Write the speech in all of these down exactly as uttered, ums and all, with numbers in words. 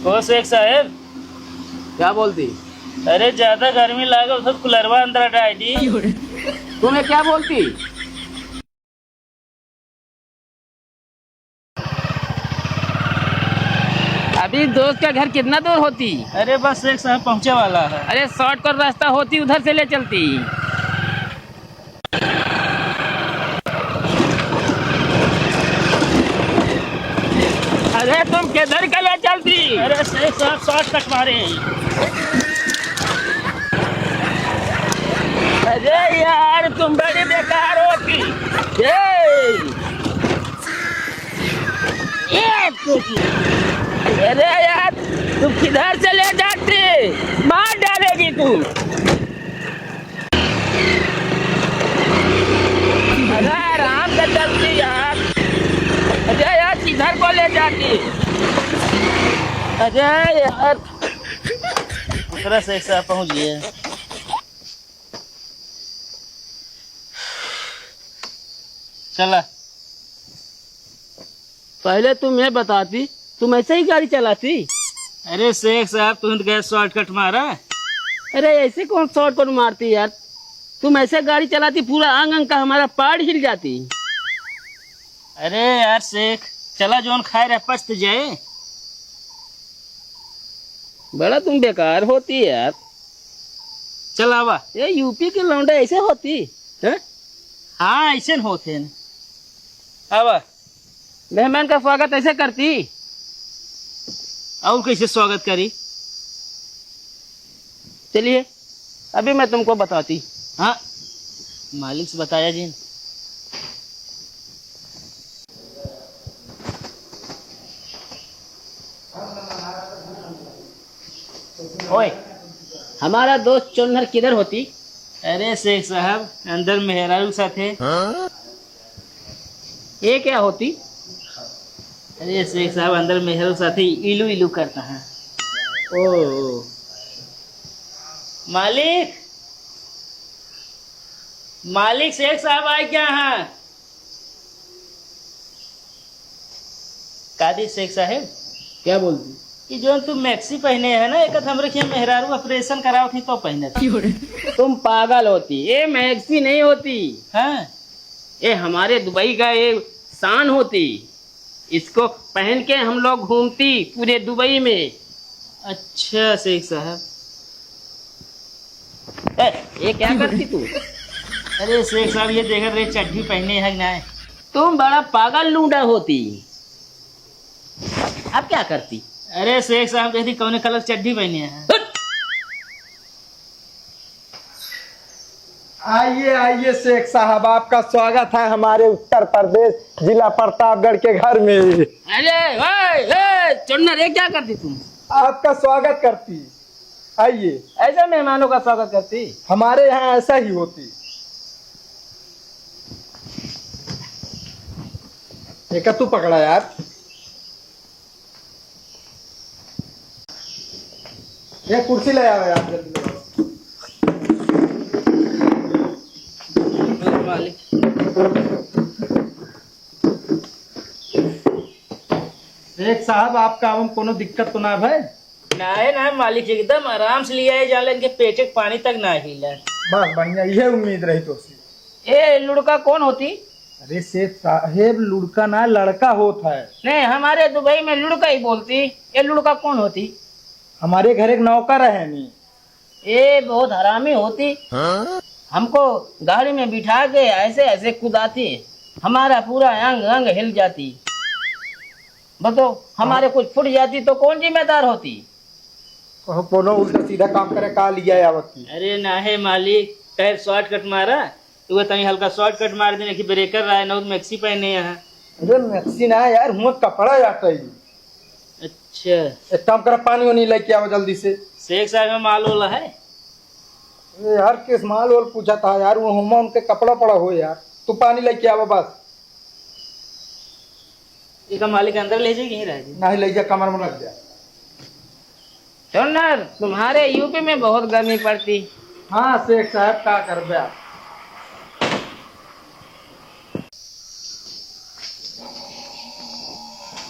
ओ शेख साहेब। क्या बोलती? अरे, ज्यादा गर्मी लागल तो कुलरवा अंदर हटा दी। तुम्हें क्या बोलती? अभी दोस्त का घर कितना दूर होती? अरे, बस शेख साहब पहुँचे वाला है। अरे, शॉर्टकट रास्ता होती, उधर से ले चलती। अरे, तुम किधर के ले चलती? अरे शेख साहब, शॉर्टकट मारे। अरे यार, तुम बड़ी बेकार होती। ए! ए, अरे यार, तुम किधर से ले जाती? मार डालेगी तू। अरे आराम से चलती यार। अरे यार, किधर को ले जाती? अरे यार। उतरा शेख साहब, पहुंच गए। चला। पहले तुम ये बताती, तुम ऐसे ही गाड़ी चलाती? अरे शेख साहब, तुम तो गए शॉर्टकट मारा। अरे ऐसे कौन शॉर्टकट मारती यार? तुम ऐसे गाड़ी चलाती, पूरा अंग अंग का हमारा पार्ट हिल जाती। अरे यार शेख, चला, जौन खाए रहे पच तो जाए। बड़ा तुम बेकार होती है यार। चल आवा। ये यूपी के लौंडे ऐसे होती हैं? हाँ, ऐसे न होते हैं। आवा। मेहमान का स्वागत ऐसे करती? और कैसे स्वागत करी? चलिए, अभी मैं तुमको बताती। हाँ, मालिक से बताया जी। ओए, हमारा दोस्त चोन्नर किधर होती? अरे शेख साहब, अंदर मेहरारू साथे। ये क्या होती? अरे शेख साहब, अंदर मेहरारू साथे इलू इलू करता है। ओ, ओ। मालिक, मालिक, शेख साहब आए क्या हैं? का दी शेख साहेब? क्या बोलती? कि जौन तू मैक्सी पहने है ना, एक हमरे के मेहरारू ऑपरेशन करावत ही तो पहने था। तुम पागल होती, ये मैक्सी नहीं होती। हाँ? ये हमारे दुबई का ये शान होती। इसको पहन के हम लोग घूमती पूरे दुबई में। अच्छा शेख साहब। ए, ये क्या करती तू? अरे शेख साहब, ये देखत रहे चड्ढी पहने है कि ना? तुम बड़ा पागल लूंडा होती। अब क्या करती? अरे शेख साहब, कहती कौन कलर चड्ढी पहने है? हट! आइए, आइए शेख साहब, आपका स्वागत है हमारे उत्तर प्रदेश, जिला प्रतापगढ़ के घर में। अरे, ओए, ए, चोन्नर, ये क्या करती तुम? आपका स्वागत करती। आइए। ऐसे मेहमानों का स्वागत करती? हमारे यहाँ ऐसा ही होती। एक तू पकड़ा यार। ये कुर्सी ले आओ यार, जल्दी ले आओ। मालिक। शेख साहब, आपका आवे में कोनो दिक्कत तो ना भय? नाहे, नाहे मालिक, एकदम आराम से लिया है, जान लेन के पेटे के पानी तक ना हिला। बस बढ़िया, ये उम्मीद रही तो सी। ए लुड़का कौन होती? अरे शेख साहेब, लुड़का ना, लड़का होत है। नहीं, हमारे दुबई में लुड़का ही बोलती। ये लुड़का कौन होती? हमारे घर एक नौकर है नी। ये बहुत हरामी होती। हाँ? हमको गाड़ी में बिठा के ऐसे ऐसे कुदाती, हमारा पूरा अंग अंग हिल जाती। बताओ, हमारे कुछ फुट जाती तो कौन जिम्मेदार होती? कहो, कोनो उल्टा सीधा काम करे का लिया आवत की? अरे नाहे मालिक, टायर शॉर्टकट मारा, तो वो तनी हल्का शॉर्टकट मार देने की ब्रेकर रहा है, नौ मैक्सी पहने यहाँ। अरे मैक्सी ना यार, हुआ कपड़ा जाता है। अच्छा। एक काम करा, पानी वानी लेके आओ जल्दी से। शेख साहब में माल वाला है? अरे यार, किस माल वाल पूछा था यार, वो हुआ उनके कपड़ा पड़ा हो यार, तू पानी लेके आओ बस। एका मालिक अंदर ले जाए, यहीं रह जाए। नहीं, ले जा, कमर में रख दे। चोन्नर, तुम्हारे यूपी में बहुत गर्मी पड़ती। हाँ शेख साहब, का करबे आप।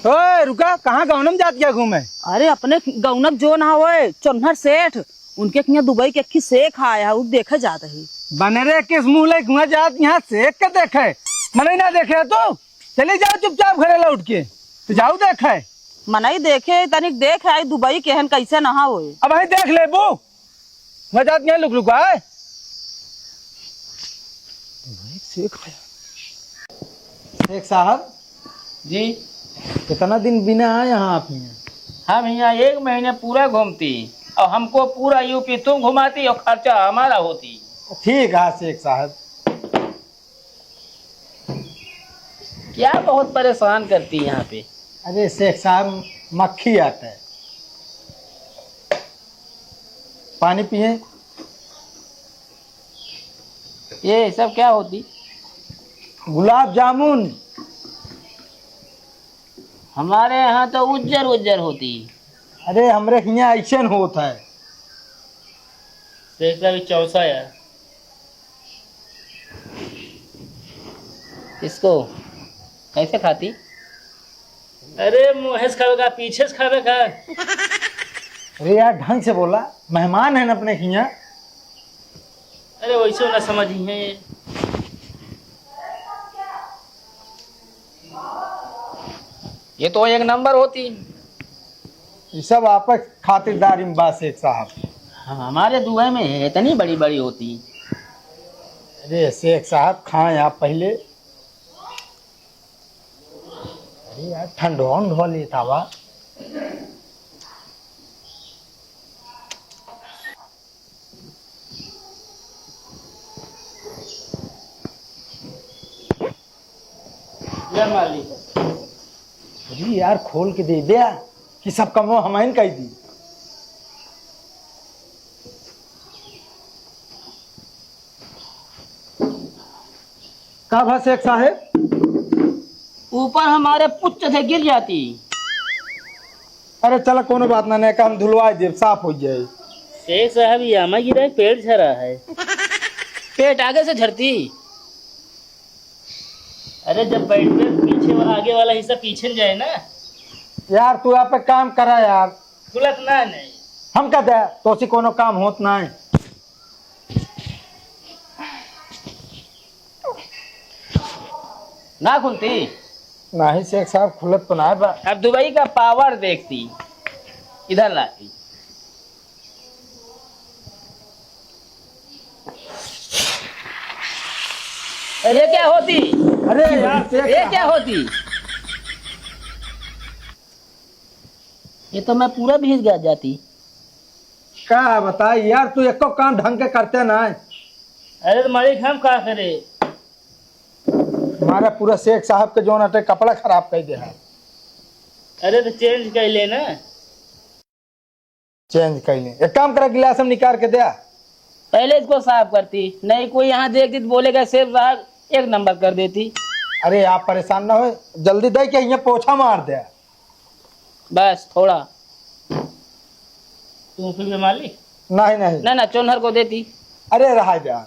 ओए, रुका, कहाँ गौनम जात गया घूमे? अरे, अपने गौनक जो ना होए, चोन्हर सेठ, उनके किहाँ दुबई के अक्खी सेक आया है, उ देखे जात ही। बने रे, किस मुँह ले घुमा जात यहाँ सेक के देखे? मनई ना देखे तू? चली जाओ चुपचाप घरे लौट के। तू जाओ देखे। मनई देखे, तनिक देख आई दुबई केहन कैसे नहा होए। अब वही देख लेबू। वह जात यहाँ लुक लुक आए। शेख आया। शेख साहब। जी। कितना दिन बिना आए यहाँ आप यहाँ? हम यहाँ एक महीने पूरा घूमती और हमको पूरा यूपी तुम घुमाती और खर्चा हमारा होती। ठीक है शेख साहब। क्या बहुत परेशान करती यहाँ पे? अरे शेख साहब, मक्खी आता है। पानी पिए। ये सब क्या होती? गुलाब जामुन। हमारे यहाँ तो उज्जर उज्जर होती। अरे, हमरे हियाँ ऐसन होत है। शेख साहब, ये चौसा है। इसको कैसे खाती? अरे, मुँहे से खावे का, पीछे से खावे का? अरे यार, ढंग से बोला, मेहमान है ना अपने हियाँ। अरे, वैसे ना समझी है। ये तो एक नंबर होती। ये सब आपस खातिरदारी में बा शेख साहब। हाँ, हमारे दुबई में है, इतनी बड़ी बड़ी होती। अरे शेख साहब, खाएं आप पहले। अरे यार, ठंडवा उंडवा लेता बा। ले मालिक। अरे यार, खोल के दे दे कि सब कमवा हमाइन कई दी। का भा शेख साहेब? ऊपर हमारे पुच्च से गिर जाती। अरे चला, कोनो बात ना, नहीं का हम धुलवाए देब, साफ हो जाए। शेख साहब, ये आमा गिरा है, पेट झरा है। पेट आगे से झरती। अरे जब बैठबे पीछे वा-, आगे वाला हिस्सा पीछे न जाए ना। यार तू यहाँ पे काम करा यार। खुलत ना नहीं। हम कह दे, तोसी कोनो काम होत ना है। ना खुलती? नहीं शेख साहब, खुलत तो ना है बा। अब दुबई का पावर देखती, इधर लाती। ये क्या होती? अरे यार, शेख ये साहब। क्या होती? ये तो मैं पूरा भीज गया जाती। का बताई यार, तू एको काम ढंग के करते ना है। अरे तो मालिक, हम का करे? हमारा पूरा शेख साहब के जोन अटे कपड़ा खराब कर दे है। अरे तो चेंज कर ले ना। चेंज कर ले, एक काम करा, गिलास हम निकाल के दे। पहले इसको साफ करती, नहीं कोई यहाँ देख दी तो बोलेगा शेख साहब एक नंबर कर देती। अरे आप परेशान ना हो, जल्दी दे के यहाँ पोछा मार दे। बस थोड़ा। तू फिर भी मालिक? नहीं, नहीं। ना, ना, चोन्हर को देती। अरे रहा जा,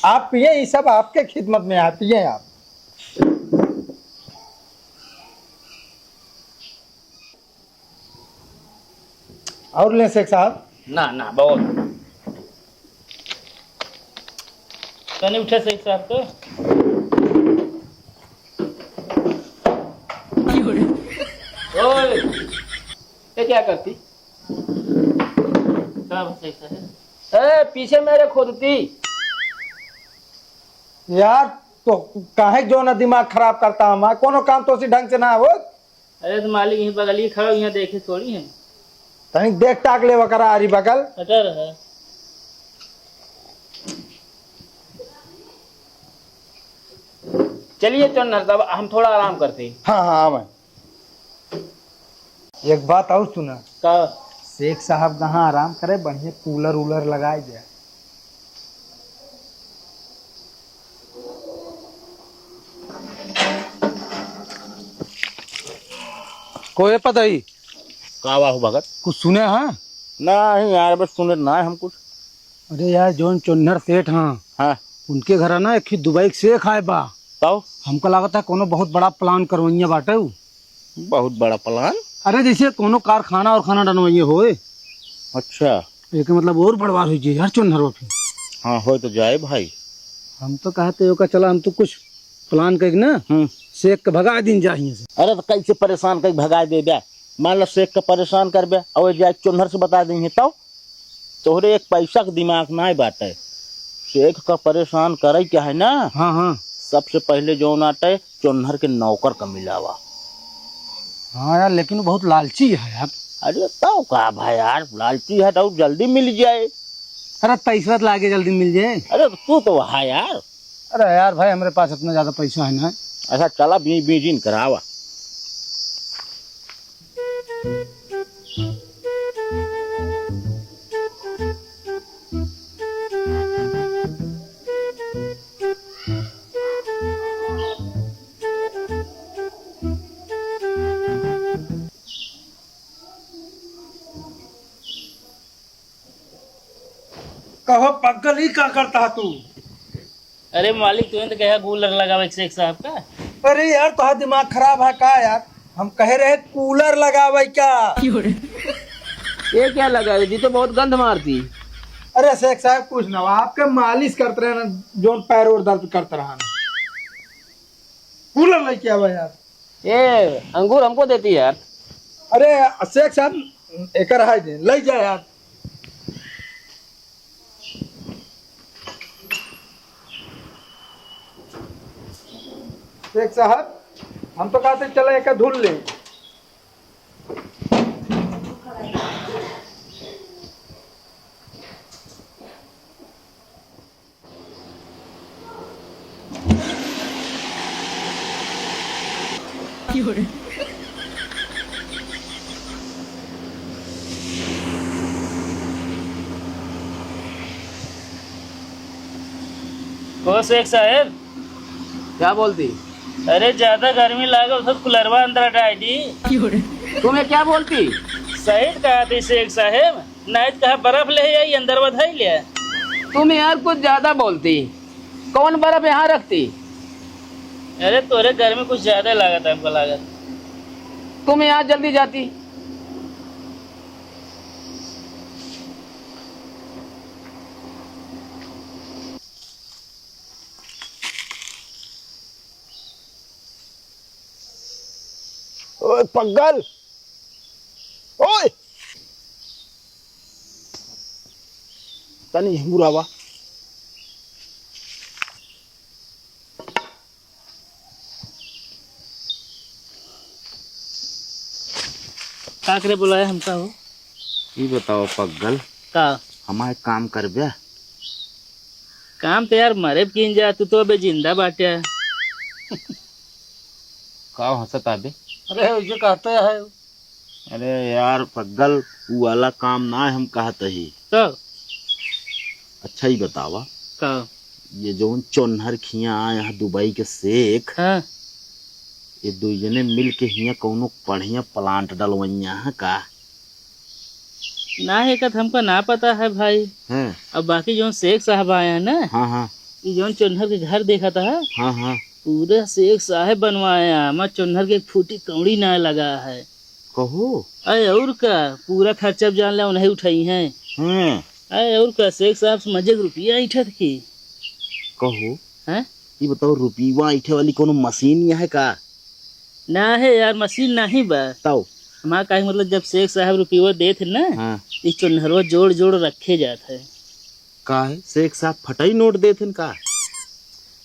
आप पिए, ये सब आपके खिदमत में है, पिए आप। और ले शेख साहब? ना, ना, बहुत। तनी उठे शेख साहब तो। ओए, ये क्या करती? का बात शेख साहब? ए, पीछे मेरे खोदती। यार, तो काहे जो ना दिमाग खराब करता हमार? कोनो काम तो उसी ढंग से ना हो। अरे तो मालिक यहीं बगल ही खड़ा, यहाँ देखे थोड़ी है। तनी देख ताक ले वकरा आरी बगल। हटर है। चलिए चोन्हर साहब, हम थोड़ा आराम करते हैं। हाँ, हाँ, आवे। एक बात और सुना। का? शेख साहब कहाँ आराम करे, बढ़िया कूलर उलर लगाए दे। कोई पता ही? का बा हो भगत? कुछ सुने हैं? नहीं यार, बस सुने ना है हम कुछ। अरे यार, जौन चोन्हर सेठ हाँ, हाँ। उनके घर ना एक ही दुबई के शेख आए बा। तब? हमका लागत है कोनो बहुत बड़ा plan करवइया बाटे उ। बहुत बड़ा प्लान। अरे, जैसे कोनो कारखाना और खाना डलवाइए होए। अच्छा। एक मतलब और बड़वार हो जाए यार, चोन्हरवा फिर। हाँ, हो तो जाए भाई। हम तो कहते हो का, चला, हम तो कुछ प्लान करके ना, हम्म। सेठ के भगा दिन जा हियां से। अरे, तो कैसे परेशान करके भगा देबे? मान लो, सेठ के परेशान करबे और जाए चोन्हर से बता देंगे, तो तोहरे एक पैसा के दिमाग नाय बाटे। सेठ का परेशान करे के है ना, हाँ, हाँ। सबसे पहले जौन आटे, चोन्हर के नौकर का मिलावा। हाँ यार, लेकिन वो बहुत लालची है यार। अरे तो का भाई यार, लालची है तो जल्दी मिल जाए। अरे, पैसा तो लागे जल्दी मिल जाए। अरे, तू तो वहाँ यार। अरे यार भाई, हमरे पास इतना ज्यादा पैसा है ना। अच्छा, चला, बी-, बीजिन करावा। कहो पगल, ई का करता है तू? अरे मालिक, तू तो कहा कूलर लगावे सेठ साहब का। अरे यार, तोहार दिमाग खराब है का यार? हम कहे रहे कूलर लगावे का। ये क्या लगावे जी, तो बहुत गंध मारती। अरे सेठ साहब, कुछ ना, आपके मालिश करते रहे ना, जोन पैर और दर्द करते रहा ना। कूलर लेके आवा यार। ए, अंगूर हमको देती यार। अरे सेठ साहब, एकर हाय दे, ले जा यार। सेठ साहब, हम तो कहते चले एक धुल ले। ओ सेठ साहेब। क्या बोलती? अरे, ज्यादा गर्मी लागल तो कूलरवा अंदर डाल दी। तुम्हें क्या बोलती? सही कहा थी सेठ साहेब, नहीं तो कहा बर्फ ले आई, अंदर बधाई ले। तुम यार कुछ ज्यादा बोलती। कौन बर्फ यहाँ रखती? अरे, तोरे गर्मी कुछ ज्यादा लागत है हमको लागत। तुम यहाँ जल्दी जाती। ओए पगल, ओए, तनी बुरावा। का करे बुलाया हमका हो? ई बताओ पगल, का? हमारे काम करबे? काम तो यार मरे कीन जा, तू तो अबे जिंदा बाटे। का हंसत आबे? अरे, वैसे कहते हैं। अरे यार पगल, ऊ वाला काम ना हम कहत ही। तो? अच्छा ही बतावा। का? ये जौन चोन्हर खिया आए हैं दुबई के शेख, हाँ। ये दुई जने मिल के हियाँ कौनो बढ़िया plant डलवइया है का? ना, ये कत हमका ना पता है भाई। हाँ। अब बाकी जौन शेख साहब आए हैं ना, हाँ, हाँ। ये जौन चोन्हर के घर देखत है, हाँ, हाँ। पूरा शेख साहब बनवाया, हमार चोन्हर के एक फूटी कौड़ी ना लगा है। कहो। अरे और का, पूरा खर्चा अब जान ले उन्हें उठाई हैं। हाँ। अरे और का, शेख साहब से मजे के रुपया ऐंठत की। कहो। हैं? ये बताओ, रुपया ऐंठे वाली कोनो मशीन यहाँ है का? ना है यार, मशीन नहीं बा। तौ? हमार काहे मतलब, जब शेख साहब रुपया देत है ना, हाँ। ये चोन्हरवा जोड़ जोड़ रखे जात है। का है? शेख साहब फटाई नोट देत हैं का?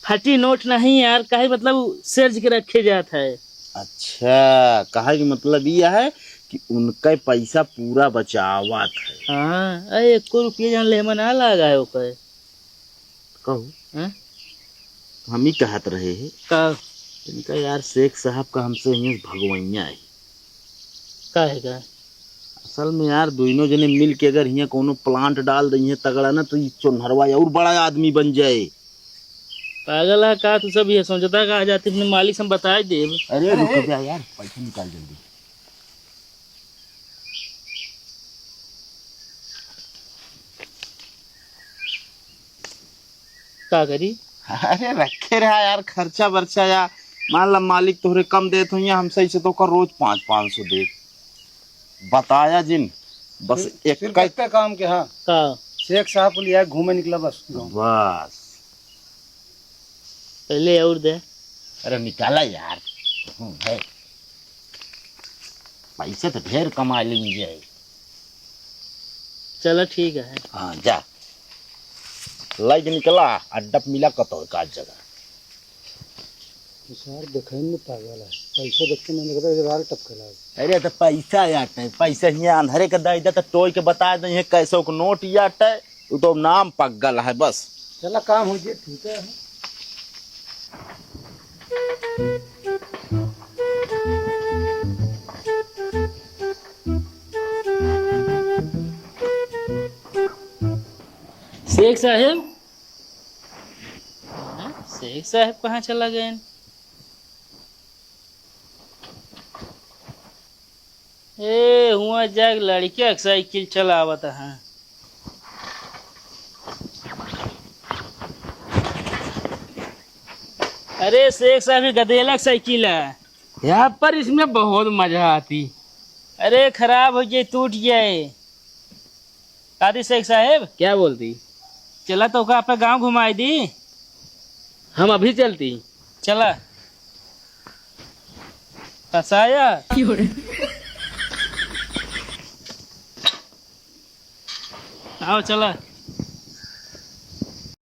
फटी नोट नहीं यार, काहे मतलब, उ सेर्ज के रखे जात है। अच्छा, कहे के मतलब ये है कि उनका पैसा पूरा बचावत है। हाँ, अरे, एको रुपया जान ले, हमें ना लगा है ओकर। कहू, हैं? हम ही कहत रहे हैं। का? इनका यार, शेख साहब का हमसे हियाँ भगवैया है। का है का? असल में यार, दोनों जने मिल के अगर हियाँ कोनो plant डाल दइहें तगड़ा ना, तो ये चोन्हरवा और बड़ा आदमी बन जाए। पागल है का तू? सब ये सोचता का आ जाती अपने मालिक से हम बताए देब। अरे, अरे, रुक जा यार, पैसा निकाल जल्दी। का करी? अरे रखे रहा यार, खर्चा बर्चा या मान ला मालिक तोहरे कम देत होइहैं, हम सही से तोका रोज पाँच पाँच सौ देत। बताया जिन, बस सिर्फ, एक सिर्फ का एक काम के, हाँ। का? शेख साहब को लिया घूमे निकला बस गाँव। बस। पहले और दे। अरे निकाला यार, हम्म, है। पैसे तो ढेर कमा लेंगे। चला ठीक है। हाँ, जा। लाइक निकला, अड्डा पे मिला कतो का जगह। तो सार देखे में पागल है, पैसा देख के मैंने कहा, "ये राल टपके लाग।" अरे तो पैसा याटे, पैसा हियाँ अंधरे के दे दे तो टोई के बता दे, ये कैसो के नोट याटे, तू तो नाम पागल है बस। चला काम हो जे, ठीक है। शेख साहेब, हाँ, शेख साहेब कहाँ चला गए? ए, हुआँ जाग लड़किया के साइकिल चलावत है। अरे शेख साहब, ये गदेला के साइकिल है। यहाँ पर इसमें बहुत मजा आती। अरे खराब हो जाए, टूट जाए। कादी शेख साहेब, क्या बोलती? चला तो का आपका गांव घुमाई दी। हम अभी चलती। चला। कसाया। आओ चला।